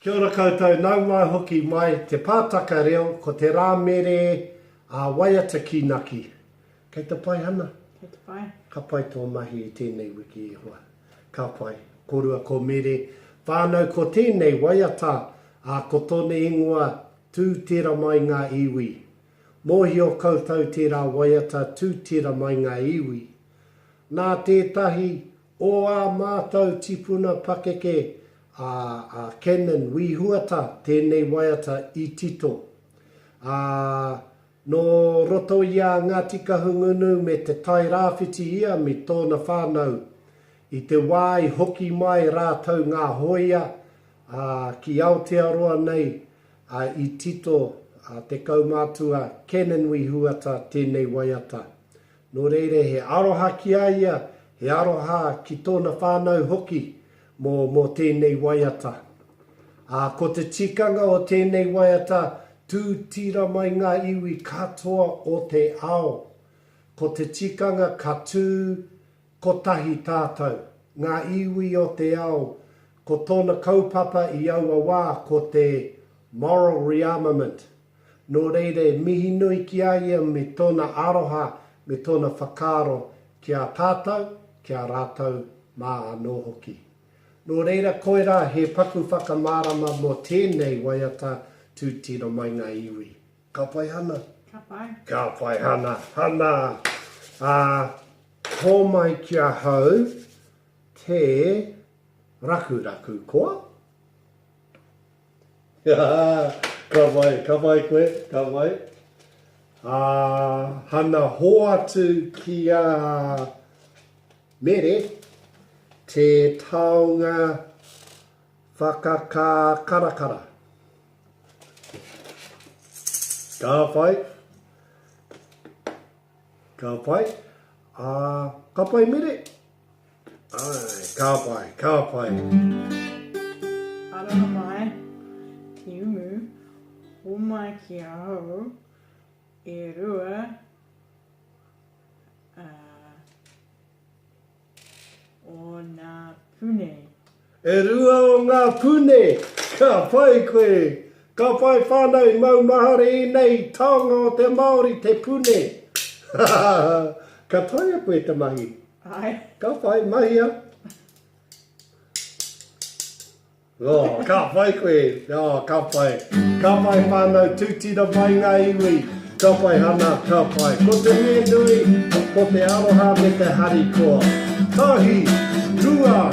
Kia ora koutou, nau mai hoki mai Te Pātaka Reo, ko te Rāmere a Waiata Kīnaki. Kei te pai Hana? Kei te pai. Ka pai tō mahi i tēnei wiki e hoa. Ka pai. Korua ko Mere. Whānau ko tēnei waiata, ā, ko tōna ingoa Tū Tera Mai Ngā Iwi. Mōhio koutou tērā waiata Tū Tera Mai Ngā Iwi. Nā tētahi o ā mātou tipuna pakeke a, a Canon Wī Huata tēnei waiata i tito. Ā, nō roto i a Ngāti Kahungunu me Te Tai Rāwhiti ia me tōna whānau. I te wā i hoki mai rātou ngā hōia, ā, ki Aotearoa nei, ā, i tito a te kaumātua Canon Wī Huata tēnei waiata. Nō reira he aroha ki a ia, he aroha ki tōna whānau hoki mō, mō tēnei waiata. Ā, ko te tikanga o tēnei waiata, tū tira mai ngā iwi katoa o te ao. Ko te tikanga ka tū kotahi tātou, ngā iwi o te ao, ko tōna kaupapa i aua wā ko te moral rearmament, Nō reira e mihi nui ki a ia me tōna aroha me tōna whakaaro ki a tātou, ki a rātou mā anō hoki. Nō reira koirā he paku whakamārama mō tēnei waiata Tūtiro mai ngā iwi. Ka pai Hana? Ka pai. Ka pai Hana. Hana! Ā, hōmai ki ahau te rakuraku koa? Ka pai, ka pai koe, ka pai. Ā, hana hoatu ki a Mere te taonga whakakākarakara. Ka pai. Ka pai. Ā, ka pai Mere? Āe, ka pai, ka pai. Aroha mai, te umu, homai ki ahau, e rua, o nga pune. E rua o ngā pune! Ka pai koe! Ka pai whānau i maumahara ēnei taonga o te Māori te pune! Ka taea koe te mahi? Āe. Ka pai, mahia! Oh, ka pai koe. Oh, ka pai. Ka pai whānau, tūtira mai ngā iwi. Ka pai Hana, ka pai. Ko te mea nui, ko te aroha me te harikoa. Tahi, rua,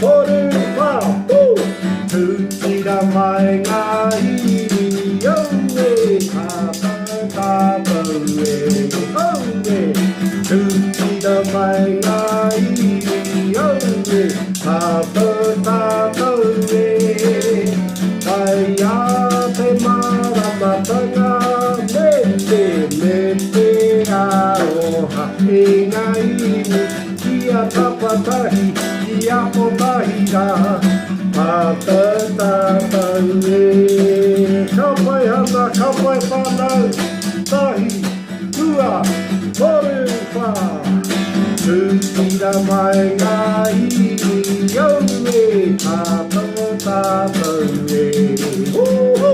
toru, whā, whū! Tūtira mai ngā iwi, aue, tātou, tātou e, aue. Tūtira mai ngā iwi, aue, Tātou, tātou e, Kai a te māramatanga me te, me te aroha e ngā iwi kia tapatahi, kia kotahi rā. Tātou, tātou e, Ka pai hana, ka pai whānau, tahi, Rua, toru, whā. Tūtira mai ngā iwi, aue, tātou, tātou e. Hūhū!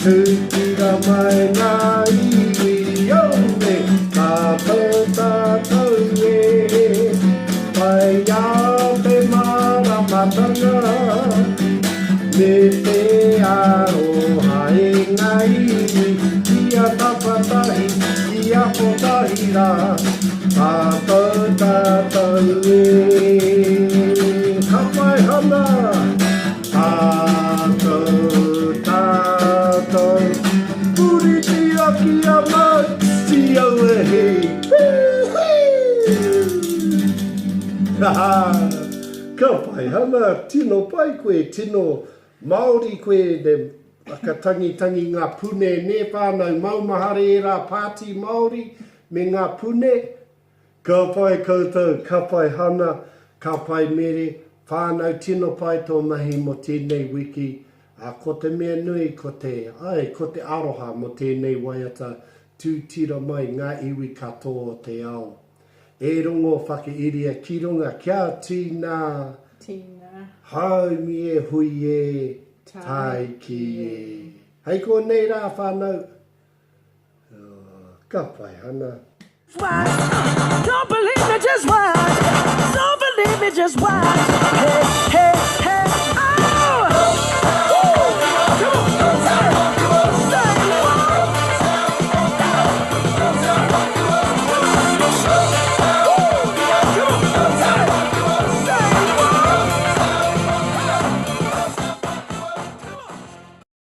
Tūtira mai ngā iwi, aue, tātou, tātou e. Pai a te māramatanga, me te aroha e ngā iwi, kia tapatahi, kia kotahi rā, tātou, tātou e. Ka pai hana! Tātou, tātou, puritia kia mau, tiauehi, Ka pai hana, tino pai koe, tino Māori koe te whakatangitangi ngā pune nē whānau maumahara ērā pāti Māori me ngā pune. Ka pai koutou, ka pai Hana, ka pai Mere, whānau tino pai tō mahi mō tēnei wiki, ā, ko te mea nui ko te, āe, ko te aroha mō tēnei waiata tūtira mai ngā iwi katoa o te ao. E rongo whakairia ki runga kia tīna. Tīna. Haumi e hui e. Tāiki e. Hei konei rā whānau. Oh, ka pai hana. Don't believe me, just watch. Don't believe me, just watch. Hey, hey, hey.